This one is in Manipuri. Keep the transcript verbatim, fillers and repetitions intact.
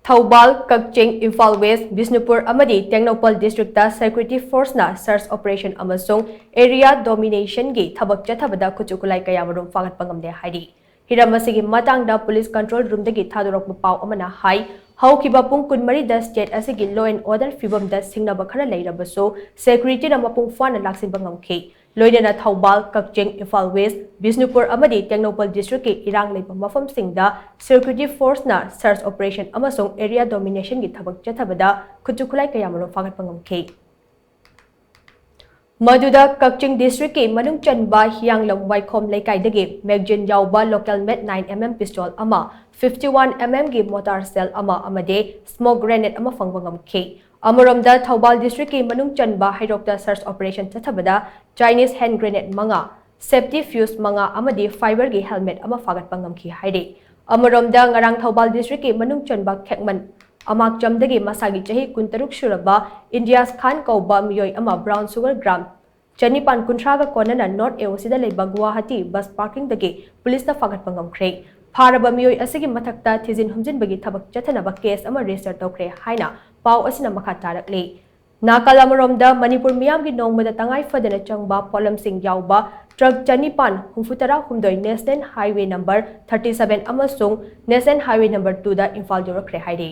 ꯊꯧꯕꯥꯜ, ꯀꯛꯆꯤꯡ, ꯏꯝꯐꯥꯜ ꯋꯦꯁ, ꯕꯤꯁꯅꯨꯄꯨꯔ ꯑꯃꯗꯤ ꯇꯦꯡꯅꯧꯄꯜ district ꯇ security force ꯅ search operation ꯑꯃꯁꯨꯡ area domination ꯒꯤ ꯊꯕꯛ ꯆꯠꯊꯕꯗ ꯈꯨꯠꯁꯨ ꯈꯨꯠꯂꯥꯏ ꯀꯌꯥ ꯃꯔꯨꯝ ꯐꯥꯒꯠꯄ ꯉꯝꯂꯦ ꯍꯥꯏꯔꯤ꯫ ꯍꯤꯔꯝ ꯑꯁꯤꯒꯤ ꯃꯇꯥꯡꯗ police control room ꯗꯒꯤ ꯊꯥꯗꯣꯔꯛꯄ ꯄꯥꯎ ꯑꯃꯅ ꯍꯥꯏ, ꯍꯧꯈꯤꯕ ꯄꯨꯡ ꯀꯨꯟꯃꯔꯤꯗ state ꯑꯁꯤꯒꯤ law and order ꯐꯤꯕꯝꯗ ꯁꯤꯡꯅꯕ ꯈꯔ ꯂꯩꯔꯕꯁꯨ, security ꯅ ꯃꯄꯨꯡ ꯐꯥꯅ ꯂꯥꯛꯁꯤꯟꯕ ꯉꯝꯈꯤ꯫ ꯂꯣꯏꯅꯅ ꯊꯧꯕꯥꯜ, ꯀꯛꯆꯤꯡ, ꯏꯝꯐꯥꯜ ꯋꯦꯁ, ꯕꯤꯁꯅꯨꯄꯨꯔ ꯑꯃꯗꯤ ꯇꯦꯡꯅꯧꯄꯜ district ꯀꯤ ꯏꯔꯥꯡ ꯂꯩꯕ ꯃꯐꯝꯁꯤꯡꯗ security force ꯅ search operation ꯑꯃꯁꯨꯡ area domination ꯒꯤ ꯊꯕꯛ ꯆꯠꯊꯕꯗ ꯈꯨꯠꯁꯨ ꯈꯨꯠꯂꯥꯏ ꯀꯌꯥ ꯃꯔꯨꯝ ꯐꯥꯒꯠꯄ ꯉꯝꯈꯤ꯫ ꯃꯗꯨꯗ ꯀꯛꯆꯤꯡ district ꯀꯤ ꯃꯅꯨꯡ ꯆꯟꯕ ꯍꯤꯌꯥꯡꯂꯝ ꯋꯥꯏꯈꯣꯝ ꯂꯩꯀꯥꯏꯗꯒꯤ magazine ꯌꯥꯎꯕ local made nine M M pistol ꯑꯃ, fifty one M M ꯒꯤ mortar shell ꯑꯃ ꯑꯃꯗꯤ smoke grenade ꯑꯃ ꯐꯪꯕ ꯉꯝꯈꯤ꯫ ꯑꯃꯔꯣꯝꯗ ꯊꯧꯕꯥꯜ district ꯀꯤ ꯃꯅꯨꯡ ꯆꯟꯕ ꯍꯩꯔꯣꯛꯇ search operation ꯆꯠꯊꯕꯗ Chinese hand grenade ꯃꯉꯥ, safety fuse ꯃꯉꯥ ꯑꯃꯗꯤ fiber ꯒꯤ helmet ꯑꯃ ꯐꯥꯒꯠꯄ ꯉꯝꯈꯤ ꯍꯥꯏꯔꯤ꯫ ꯑꯃꯔꯣꯝꯗ ꯉꯔꯥꯡ ꯊꯧꯕꯥꯜ district ꯀꯤ ꯃꯅꯨꯡ ꯆꯟꯕ ꯈꯦꯛꯃꯟ ꯑꯃꯥꯛꯆꯝꯗꯒꯤ ꯃꯁꯥꯒꯤ ꯆꯍꯤ ꯀꯨꯟꯇꯔꯨꯛ ꯁꯨꯔꯕ ꯏꯟꯗꯤꯌꯥꯁ ꯈꯥꯟ ꯀꯧꯕ ꯃꯤꯑꯣꯏ ꯑꯃ brown sugar gram ꯆꯅꯤꯄꯥꯟ ꯀꯨꯟꯊ꯭ꯔꯥꯒ ꯀꯣꯟꯅꯅ North A O C ꯗ ꯂꯩꯕ ꯒꯨꯋꯥꯍꯥꯇꯤ bus parking ꯗꯒꯤ police ꯅ ꯐꯥꯒꯠꯄ ꯉꯝꯈ꯭ꯔꯦ꯫ ꯐꯥꯔꯕ ꯃꯤꯑꯣꯏ ꯑꯁꯤꯒꯤ ꯃꯊꯛꯇ ꯊꯤꯖꯤꯟ ꯍꯨꯝꯖꯤꯟꯕꯒꯤ ꯊꯕꯛ ꯆꯠꯊꯅꯕ case ꯑꯃ register ꯇꯧꯈ꯭ꯔꯦ ꯍꯥꯏꯅ ꯄꯥꯎ ꯑꯁꯤꯅ ꯃꯈꯥ ꯇꯥꯔꯛꯂꯤ꯫ ꯅꯥꯀꯜ ꯑꯃꯔꯣꯝꯗ ꯃꯅꯤꯄꯨꯔ ꯃꯤꯌꯥꯝꯒꯤ ꯅꯣꯡꯃꯗ ꯇꯉꯥꯏ ꯐꯗꯅ ꯆꯪꯕ ꯄꯣꯠꯂꯝꯁꯤꯡ ꯌꯥꯎꯕ truck ꯆꯅꯤꯄꯥꯟ ꯍꯨꯝꯐꯨꯇꯔꯥ ꯍꯨꯝꯗꯣꯏ National Highway number thirty seven ꯑꯃꯁꯨꯡ National Highway number two ꯗ ꯏꯝꯐꯥꯜ ꯌꯧꯔꯛꯈ꯭ꯔꯦ ꯍꯥꯏꯔꯤ꯫